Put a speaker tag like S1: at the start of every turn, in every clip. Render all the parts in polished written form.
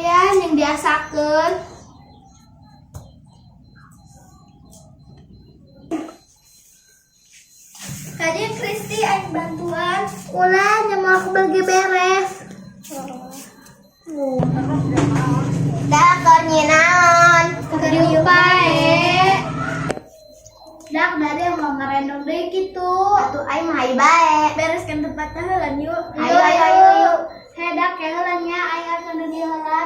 S1: Lumayan yang diasakeun.
S2: Tadi Kristi aing bantuan.
S1: Ulah nya mau aku bagi beres.
S2: Dah keur nyinaon.
S1: Keur diupae. Dak dari mau ngerendong deui kitu.
S2: Atuh aing mah hayu bae.
S1: Bereskan tempatnya heula yuk.
S2: Ayo ayo ayo ayo.
S1: Hedak ya heula nya aing akan di heula.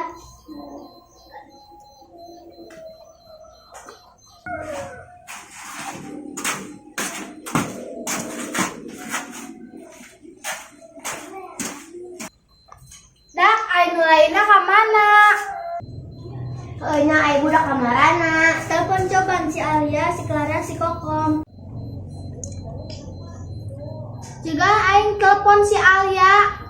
S1: Dak aing nu lainna ka mana?
S2: Heueuh nya aing budak kamarana.
S1: Telepon cobaan si Alia, si Clara, si Kokom. Juga aing telepon si Alia.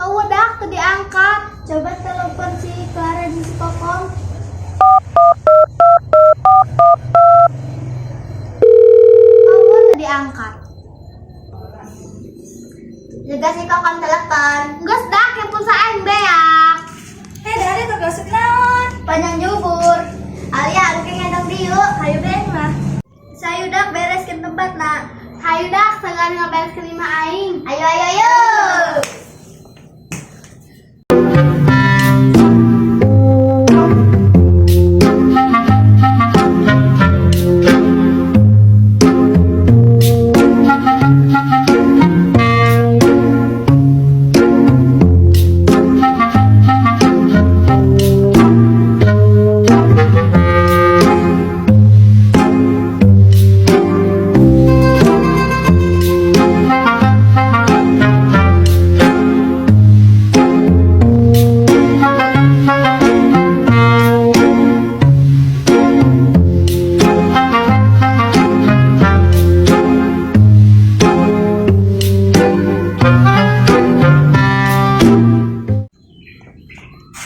S1: Oh, dak teu diangkat. Coba telepon si Clara dan si Kokom. Oh, teu diangkat.
S2: Juga si Kokom telepon.
S1: Geus dak yang pulsa aing beak.
S2: Hei, dari tuh gosip naon? Panjang jubur. Alia engke ngendong dieu, hayu beres mah.
S1: Sayu dak bereskeun tempat na. Hayu dak sagala ngabereskeun imah aing.
S2: Ayo ayo ayo.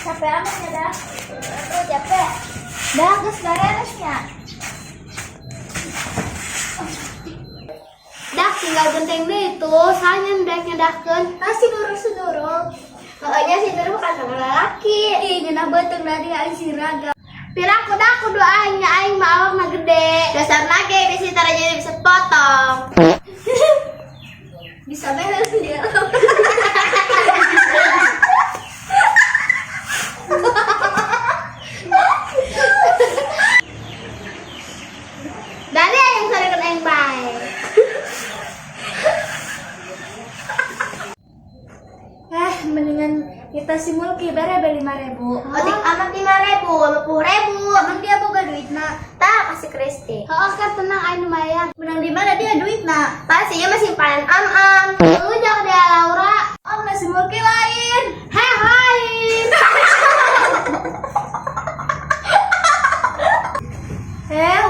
S2: Capek amat ya dah. Aduh capek. Dah geus beres nya.
S1: Dak tinggal genteng deui tuh, soalnya dek nyedahkeun.
S2: Ah si Nurul si Nurul. Pokoknya si Nurul bukan sama lelaki.
S1: Ih, ngeunah beuteung dari aing si raga. Pira aku dak kudu aing nya aing mah awakna gede.
S2: Dasar lagi bisi taranya bisa potong. Bisa beres dia.
S1: Dari aing sarekeun aing bae.
S3: Mendingan kita si Mulki bare be 5.000.
S2: Otik amat 5.000, 50.000.
S3: Emang dia boga duit nak?
S2: Tak kasih Kristi.
S1: Heeh kan tenang aing lumayan.
S3: Menang di mana dia duit nak?
S2: Pasti dia masih simpanan am-am.
S1: Lu jangan dia Laura.
S3: Om nasi Mulki lain.
S1: Hei lain.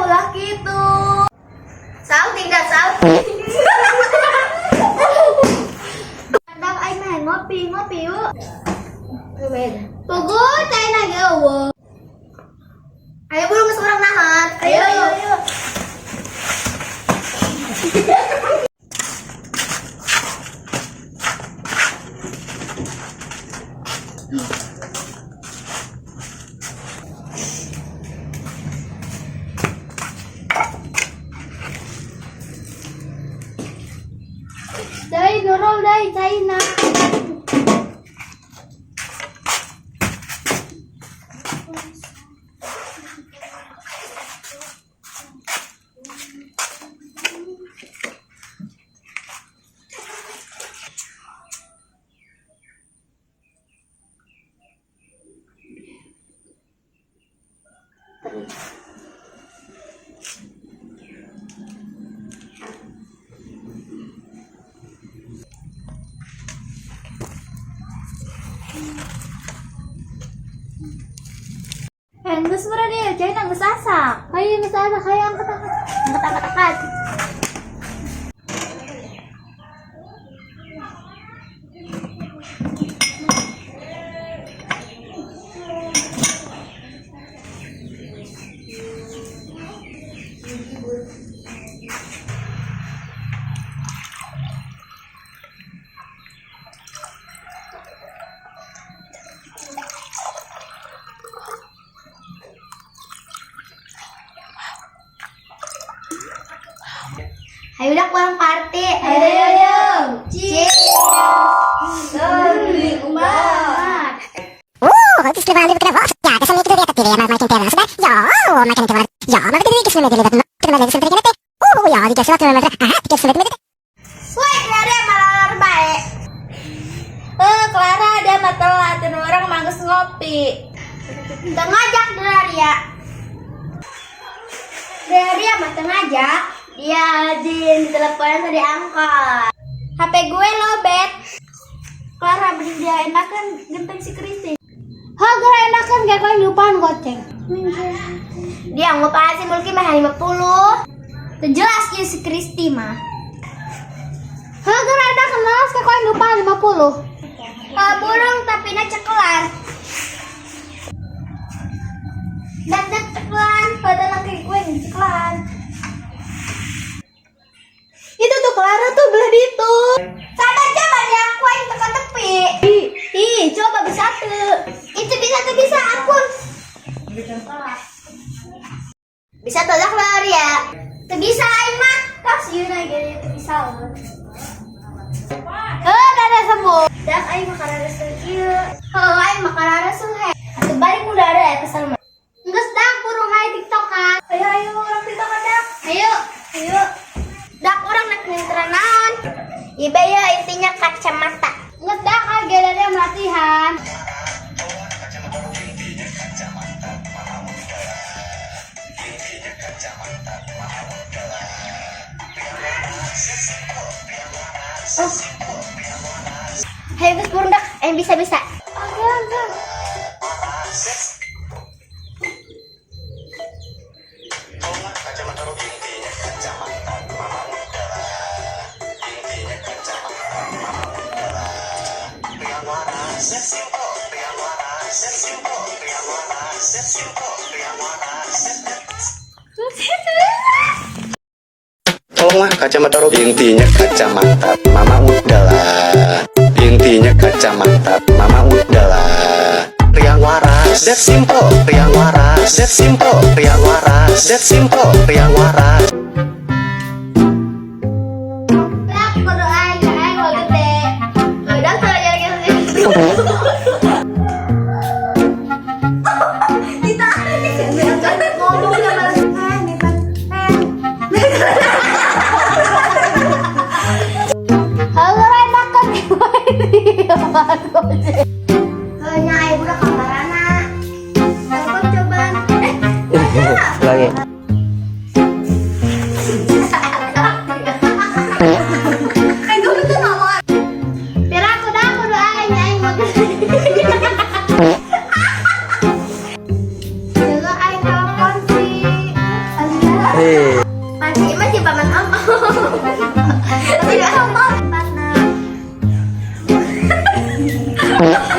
S3: Ulah gitu.
S2: Salting dah salting.
S3: Kadang aing mah ngopi, ngopi yuk.
S1: Pugu cai na ge eueuh.
S2: Ayo buru geus urang nahan.
S3: Ayo, ayo, ayo.
S1: Dai Nurul dai caina.
S3: Geus murah deh, cai nang geus asak.
S1: Hayu geus asak hayu angkat angkat.
S2: Angkat angkat angkat. party. Ayo, ayo, ayo. Cheers.
S4: Oh, det skulle vara lite vara. Ja, det som inte du vet att det är man kan inte sådär. Ja, man kan inte vara. Ja, man vet inte som det är det. Oh, ja, det kanske var det. Aha, det kanske det.
S2: Woi, Clara malah bae. Eh, Clara dia mah telat dan orang mangges ngopi. Teu ngajak Daria. Daria mah teu ngajak. Dia jin teleponnya tadi angkat. HP gue lowbat. Clara beri dia enakan genteng si Kristi.
S1: Ha, geura enakan kayak kau lupaan goceng.
S2: Dia ngupaan si Mulki mah 50. Teu jelas ieu si Kristi mah.
S1: Ha, geura enakan las kayak kau lupaan 50.
S2: Burung tapi na cekelan. Dan dak cekelan, pada laki gue yang cekelan.
S3: Itu tuh Clara tuh belah ditu.
S2: Sabar coba ya, aku yang teka tepi. Ih, coba bisa tuh. Itu bisa tuh bisa ampun. Bisa tolak lari ya. Tuh bisa aing mah. Kasih na gini tuh bisa.
S1: Eh, ada sembuh.
S2: Dak aing makan rasul ieu. Heuh, aing makan rasul he. Atuh balik udah ada ya kesel mah.
S1: Geus dak burung hai TikTokan.
S2: Ayo ayo orang TikTok dak.
S1: Ayo.
S2: Ayo. Dak orang naik minteran naon. Ibe ya intinya kacamata.
S1: Geus dak ah latihan.
S2: Hayo geus burung dak, aing bisa-bisa.
S5: Tolonglah kacamata Robi. Intinya kacamata mama udahlah. Intinya kacamata mama udahlah. Riang waras, that simple, riang waras, that simple, riang waras, that simple, riang waras.
S1: Dak kudu aing aing mau gede.
S2: Udah kalau jalan gitu. Ngomong sama
S1: Halo enakan goceng.
S2: Hanya ibu udah kamarana. Telepon coba.
S6: Lagi.
S2: Eh, gue tuh ngomong.
S1: Pira aku dak kudu aing aing mau gede. Jaga aing telepon si Alia.
S6: Eh.
S2: Pasti mah si paman om. Tapi gak ngomong. Partner.